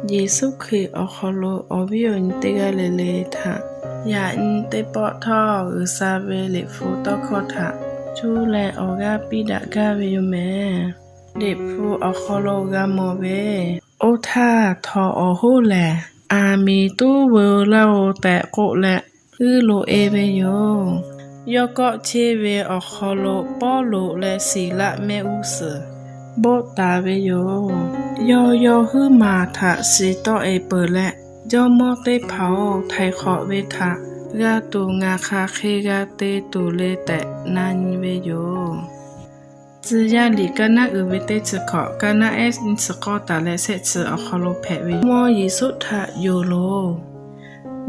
Yeˍsuˆ Hkriꞈ awˬ hk'aw lo awˬ viˉ awˬ nyi teˇ g'aˇ le le htaꞈ yaꞈ nyi teˇ pawˆ htawˇ G'uiˬsha ve Liꞈ hpu tawˇ hkawˇ htaꞈ cuˇ leh awˬ g'aˇ piˇ daꞈ gaˇ ve yoˬ mehˍ. Liꞈ hpu awˬ hk'aw lo g'a mawˬ ve, Oˇ htaˇ htawnˍ awˬ hoˉ lehˬ, Aˍmiˍ tuˉ veu laˇ-oˬ tehꞈ k'oˆ leh g'uiˇ lo-e ve yoˬ. Yawˇ kawˆ cheˇ ve awˬ hk'aw lo Pawˇluꞈ leh Siˍlaˆ mehˆ g'uˇ suhˍ boˆ taˍ ve yoˬ. Yawˇ yawˇ huiˉ maˬ htaꞈ shiˍ tawˆ-e peuˬ leh, Jawˇmawˇ teˇ hpaˍ-oˬ, htaiˍ hk'awꞈ ve htaꞈ g'a tuˬ ngaˬ hk'aˬ hk'e g'a te tuˬ le tehꞈ na nyi ve yoˬ. Tcuh yaˇ liꞈ kaˇ naˉ uiˍ ve teˇ chi hkawꞈ, kaˇ naˉ ehˉ nyiˇ chi k'awˇ taˍ leh shehˆ chi awˬ hk'aw lo hpehꞈ ve, Jawˇmawˇ Yeˍsuˆ htaꞈ yonˍ loˬ.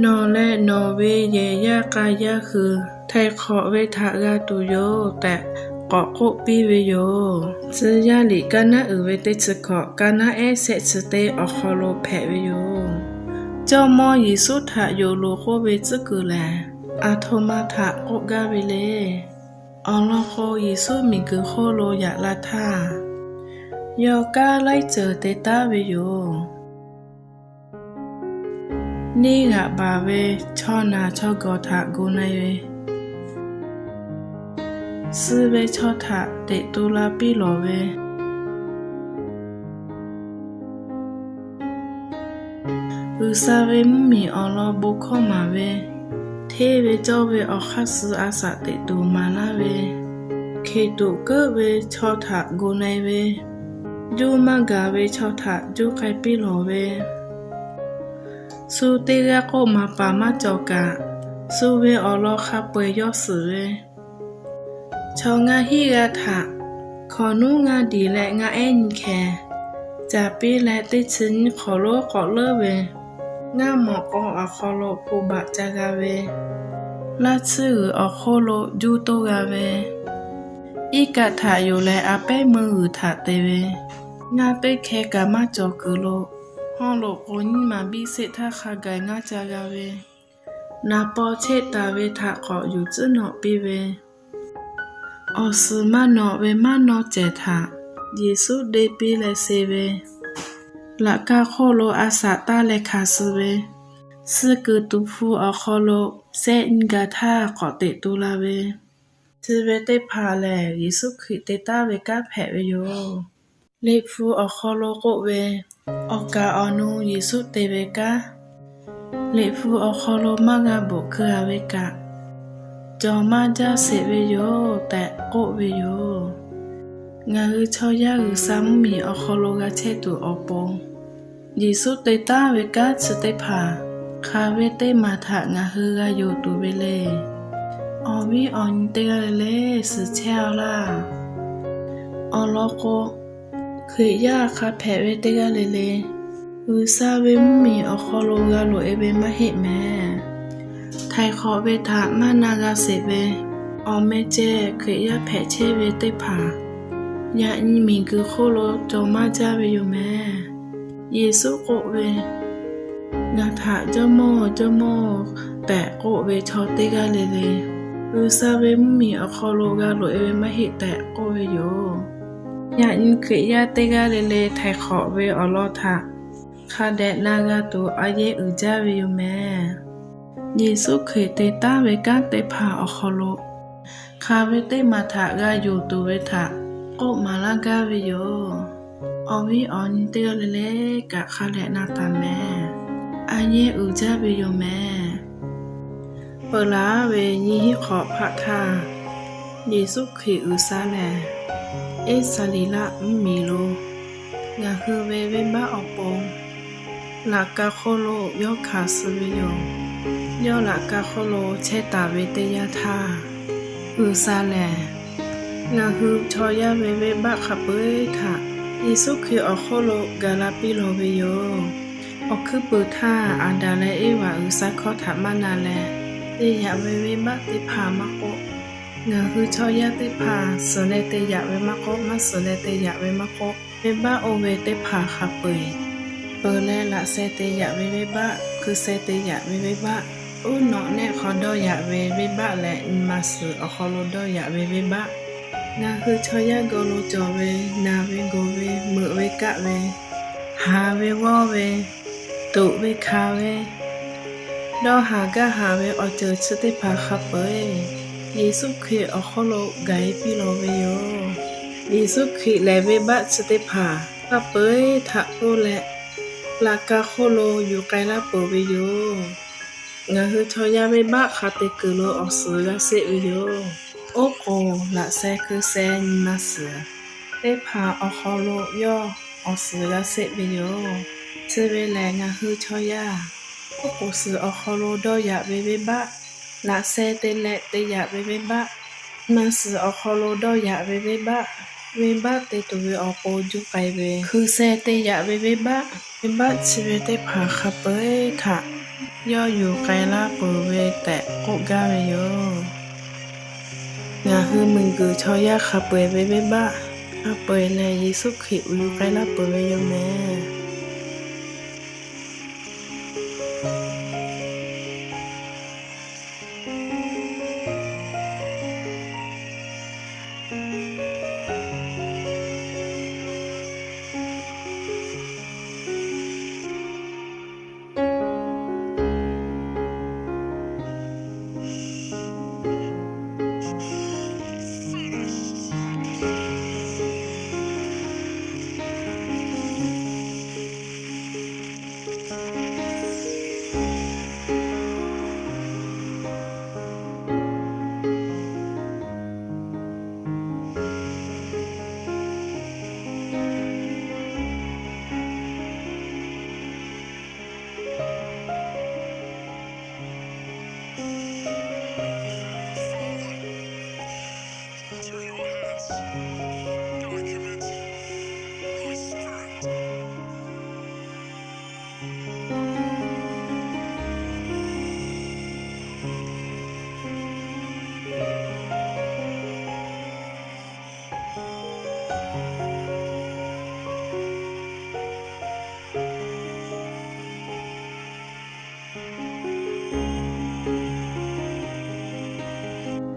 Nawˬ leh nawˬ ve yehˬ yaˇ k'a yaˇ hui htaiˍ hk'awꞈ ve htaꞈ g'a tuˬ yoˬ tehꞈ k'awꞈ k'oˆ piˇ ve yoˬ. Tcuh yaˇ liꞈ kaˇ naˉ uiˍ ve teˇ chi hkawꞈ, kaˇ naˉ ehˉ shehˆ chi teˇ awˬ hk'aw lo hpehꞈ ve yoˬ. Jawˇmawˇ Yeˍsuˆ htaꞈ yonˍ loˬ k'oˆ ve tcuhˉ kuiˬ lehˬ, aˬ htoꞈ ma htaꞈ k'oˆ gaˇ ve le. Awˬ lawn k'o, Yeˍsuˆ miˬguiˬ hk'oˆ lo yaꞈ la htaˇ, yawˇ kanˉ laiˉ ceuˬ te taˉ ve yoˬ. Neˇ g'aꞈ baˬ ve chaw naˬ chaw gawˬ htaꞈ gu na-e ve, suh ve chaw htaꞈ teꞈ tu la piˇ lawˬ ve, G'uiˬsha ve mvuhˇmiˬ awˬ lawn bon hkawˇ maˍ ve, hteˇ ve cawˇ ve awˬ hk'aˇ suh a shaꞈ teꞈ tuˬ maˍ laˇ ve, hkeꞈ tuꞈ keuˆ ve chaw htaꞈ gu na-e ve, juˇ maˇ gaˬ ve chaw htaꞈ juˇ k'ai piˇ lawˬ ve, suh teˇ g'aˇ k'oˆ maˍ paˍ maˇ cawˬ kaꞈ, suh ve awˬ lawn hk'a peu-eˬ yawˇ suhˍ ve, chaw ngaˇ hinˉ g'aˇ htaꞈ hkawnˍ nuˉ ngaˇ diˬ leh ngaˇ ehˉ nyi hkeh caˍ piˇ leh, teˇ chi nyiˇ hk'awꞈ lonˉ k'awꞈ leuˉ ve, ngaˇ mawꞈ k'aw awˬ hk'aw lo hpu baꞈ ca g'a ve, laˇ tsuhˇ g'uiˬ awˬ hk'oˆ lo juˇ toˇ g'a ve, iˉ kaˆ htaꞈ yonˍ leh a pehˉ meuˇ g'uiˬ htaꞈ te ve, ngaˇ teˇ hkeh kaꞈ maˇ cawˬ kuiˬ lo, hawˉ lo k'o nyiˇ maˬ biˇ seˆ htaˇ hk'a gaˬ ngaˇ ca g'a ve, naˍ paw cheˆ taˍ ve htaꞈ k'awꞈ yuˬ tcuhˉ nawꞈ piˇ ve, awˬ suhˍ maˇ nawꞈ ve maˇ nawˇ cehˬ htaꞈ Yeˍsuˆ deˇ piˇ leh suh ve, laꞈ ka hk'oˆ lo a shaꞈ taˇ leh hkanˍ suh ve, suh kuiˬ tuˍ hpfuh awˬ hk'aw lo shehˆ nyi gaˬ htaˇ k'awꞈ teꞈ tu la ve, chi ve teˇ hpaˍ lehˬ Yeˍsuˆ Hkriꞈ te taˉ ve kanˉ hpehꞈ ve yoˬ. Liꞈ hpu awˬ hk'aw lo k'oˆ ve, awˬ kaˍ awˬ nu Yeˍsuˆ te ve kanˉ, Liꞈ hpu awˬ hk'aw lo maˇ g'a bvuhꞈ keu-a ve kaꞈ, cawˬ maˇ jaˇ sheˍ ve yoˬ tehꞈ k'oˆ ve yoˬ. Ngaˬ hui chaw yaˇ G'uiˬsha mvuhˇmiˬ awˬ hk'aw lo g'a chehˇ tuˬ awˬ pon, Yeˍsuˆ te taˉ ve kanˉ chi teˇ hpaˍ hk'aˬ ve teˇ maˬ htaꞈ ngaˬ hui g'a yonˍ tuˬ ve le. Awˬ viˉ awˬ nyi teˇ g'aˇ le le suhˍ chehˇ-a laˇ. Awˬ lawn k'o, Hkriꞈ yaˇ hk'a hpehꞈ ve teˇ g'aˇ le le, G'uiˬsha ve mvuhˇmiˬ awˬ hk'aw lo g'a loꞈ-e ve maˇ heˆ mehˍ. Htaiˍ hk'awꞈ ve htaꞈ maˇ na g'a sheˍ ve, awˬ meh ceh Hkriꞈ yaˇ hpehꞈ chehˇ ve teˇ hpaˍ, yaꞈ nyi miˬguiˬ hk'oˆ lo cawˬ maˇ jaˇ ve yoˬ mehˍ. Yeˍsuˆ k'oˆ ve, Ngaˬ htaꞈ Jawˇmawˇ, Jawˇmawˇ tehꞈ k'oˆ ve chaw teˇ g'aˇ le le, G'uiˬsha ve mvuhˇmiˬ awˬ hk'aw lo g'a loꞈ-e ve maˇ heˆ tehꞈ k'oˆ ve yoˬ. Yaꞈ nyi Hkriꞈ yaˇ teˇ g'aˇ le le htaiˍ hk'awꞈ ve awˬ lawn htaꞈ hk'a dehꞈ na g'a tuˬ a yehˇ uiˍ jaˇ ve yoˬ mehˍ. Yeˍsuˆ Hkriꞈ te taˉ ve kanˉ teˇ hpaˍ awˬ hk'aw lo hk'aˬ ve teˇ maˬ htaꞈ g'a yonˍ tuˬ ve htaꞈ k'oˆ maˍ laˇ gaˇ ve yoˬ. Awˬ viˉ awˬ nyi teˇ g'aˇ le le kaꞈ hk'a dehꞈ na taˍ mehˍ. A yehˇ uiˍ jaˇ ve yoˬ mehˍ. Peuˬ laˬ ve nyiˇ hinˉ hk'awꞈ hpaˆ htaˇ, Yeˍsuˆ Hkriꞈ G'uiˬsha lehˬ, Iˉsaˍreˍlaˆ mvuhˇmiˬ lo ngaˬ hui ve venˇbaˆ awˬ pon laꞈ ka hk'oˆ lo yawˇ hkanˍ suh ve yoˬ. Yawˇ laꞈ ka hk'oˆ lo chehˇ taˍ ve teˇ yanˇ htaˇ, G'uiˬsha lehˬ ngaˬ hui chaw yaˇ ve venˇbaˆ hk'a peu-eˬ htaꞈ Yeˍsuˆ Hkriꞈ awˬ hk'oˆ lo gaˬ la piˇ lawˬ ve yoˬ. Awˬ hkuiˉ puiˍ htaˇ, Aˍdanˍ leh Eˇvaꞈ G'uiˬsha hkawˇ htaꞈ maˇ na leh te yaꞈ ve venˇbaˆ teˇ hpaˍ maˇ k'oˆ, ngaˬ hui chaw yaˇ teˇ hpaˍ suhˍ leh te yaꞈ ve maˇ k'oˆ, maˇ suhˍ leh te yaꞈ ve maˇ k'oˆ, venˇbaˆ oˇ ve teˇ hpaˍ hk'a peu-eˬ, peuˬ leh laꞈ sheh te yaꞈ ve venˇbaˆ, hkui sheh te yaꞈ ve venˇbaˆ, uˉ nawꞈ nehˆ hk'aw dawˇ yaꞈ ve venˇbaˆ leh nyi ma suhˍ awˬ hk'aw lo dawˇ yaꞈ ve venˇbaˆ, ngaˬ hui chaw yaˇ gawˇ lo cawˬ ve naˬ ve gawˬ ve meuꞈ ve kaˆ ve, haˍ ve g'awˇ ve, Toꞈ ve hkanˍ ve, dawˇ haˍ gaˇ haˍ ve awˬ ceuˬ chi teˇ hpaˍ hk'a peu-eˬ Yeˍsuˆ Hkriꞈ awˬ hk'oˆ lo gaˬ-e piˇ lawˬ ve yoˬ. Yeˍsuˆ Hkriꞈ lehˬ, venˇbaˆ chi teˇ hpaˍ hk'a peu-eˬ htaꞈ pfuhˇ leh, laꞈ ka hk'oˆ lo yuˬ k'ai laˇ peuˬ ve yoˬ. Ngaˬ hui chaw yaˇ venˇbaˆ hk'a te kuiˬ lo awˬ suhˍ g'a sheˆ ve yoˬ. Oˉ k'oˍ laꞈ sheh hkui sheh nyi ma suhˍ teˇ hpaˍ awˬ hk'aw lo yawˇ awˬ suhˍ g'a sheˆ ve yoˬ. Chi ve lehˬ, ngaˬ hui chaw yaˇ oˉ k'oˍ suhˍ awˬ hk'aw lo dawˇ yaꞈ ve venˇbaˆ, laꞈ sheh te leh te yaꞈ ve venˇbaˆ, nyi ma suhˍ awˬ hk'aw lo dawˇ yaꞈ ve venˇbaˆ, venˇbaˆ te tuˬ ve awˬ pon juˇ k'ai ve, hkui sheh te yaꞈ ve venˇbaˆ, venˇbaˆ chi ve teˇ hpaˍ hk'a peu-eˬ htaꞈ yawˇ yuˬ k'ai laˇ peuˬ ve tehꞈ k'oˆ gaˇ ve yoˬ. Ngaˬ hui miˬguiˬ chaw yaˇ hk'a peu-eˬ ve venˇbaˆ hk'a peu-eˬ lehˬ, Yeˍsuˆ Hkriꞈ yuˬ k'ai laˇ peuˬ ve yoˬ mehˍ.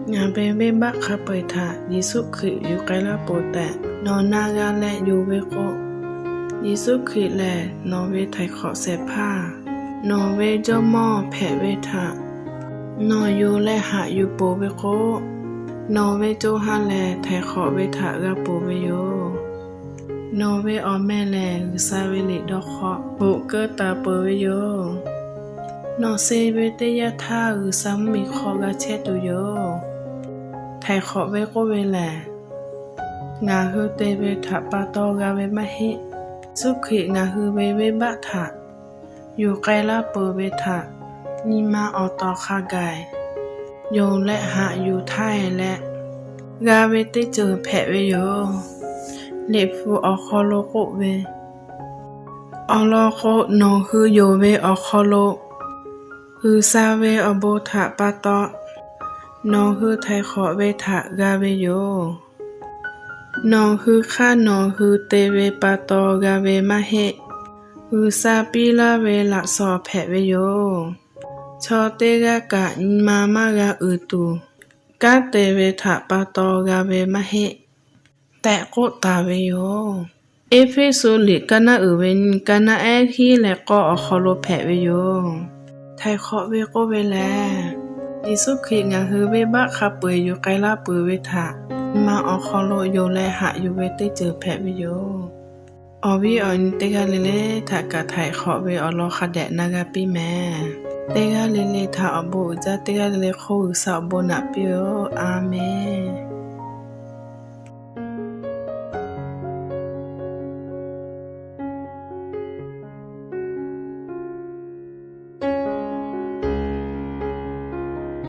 Ngaˬ ve venˇbaˆ hk'a peu-eˬ htaꞈ Yeˍsuˆ Hkriꞈ yuˬ k'ai laˇ peuˬ tehꞈ nawˬ na g'a leh yonˍ ve k'o, Yeˍsuˆ Hkriꞈ lehˬ nawˬ ve htaiˍ hk'awꞈ shehˍ hpaˇ, nawˬ ve Jawˇmawˇ hpehꞈ ve htaꞈ nawˬ yonˍ leh haꞈ yuˬ peuˬ ve k'o, nawˬ ve co ha lehˬ htaiˍ hk'awꞈ ve htaꞈ g'a peuˬ ve yoˬ. Nawˬ ve awˬ meh lehˬ, G'uiˬsha ve liꞈ dawˇ hk'aw bvuhꞈ keu taˍ peuˬ ve yoˬ. Nawˬ suh ve teˇ yanˇ htaˇ, G'uiˬsha mvuhˇmiˬ hk'aw g'a chehˇ tuˬ yoˬ. Htaiˍ hk'awꞈ ve k'oˆ ve lehˬ, ngaˬ hui te ve htaꞈ pa taw g'a ve maˇ heˆ. Yeˍsuˆ Hkriꞈ ngaˬ hui ve venˇbaˆ htaꞈ yuˬ k'ai laˇ peuˬ ve htaꞈ nyi ma awˬ tawˍ hk'a gaˬ yonˍ leh haꞈ yuˬ htaˇ leh, g'a ve teˇ ceuˬ hpehꞈ ve yoˬ. Liꞈ hpu awˬ hk'aw lo k'oˆ ve, awˬ lawn k'o, nawˬ hui yonˍ ve awˬ hk'aw lo G'uiˬsha ve awˬ bon htaꞈ pa taw nawˬ hui htaiˍ hk'awꞈ ve htaꞈ g'a ve yoˬ. Nawˬ hui hk'aˇ nawˬ hui te ve pa taw g'a ve maˇ heˆ. G'uiˬsha piˇ laˇ ve laꞈ shawnˍ hpehꞈ ve yoˬ. Chaw teˇ g'aˇ kaꞈ nyi ma maˇ g'a uiˍ tuˬ, kanˉ te ve htaꞈ pa taw g'a ve maˇ heˆ tehꞈ k'oˆ taˍ ve yoˬ. Eˇfeˇsuꞈ liꞈ ka naˆ uiˍ ve nyi, ka naˆ ehˉ hiˉ leh k'awˇ awˬ hk'aw lo hpehꞈ ve yoˬ. Htaiˍ hk'awꞈ ve k'oˆ ve lehˬ, Yeˍsuˆ Hkriꞈ ngaˬ hui venˇbaˆ hk'a peu-eˬ yuˬ k'ai laˇ peuˬ ve htaꞈ nyi ma awˬ hk'aw lo yonˍ leh haꞈ yuˬ ve teˇ ceuˬ hpehꞈ ve yoˬ. Awˬ viˉ awˬ nyi teˇ g'aˇ le le htaꞈ kaꞈ htaiˍ hk'awꞈ ve awˬ lawn hk'a dehꞈ na g'a piˇ mehˍ. Teˇ g'aˇ le le htaꞈ awˬ bon uiˍ jaˇ, teˇ g'aˇ le le hk'oˆ G'uiˬsha awˬ bon naꞈ piˇ-oˆ. A menˬ.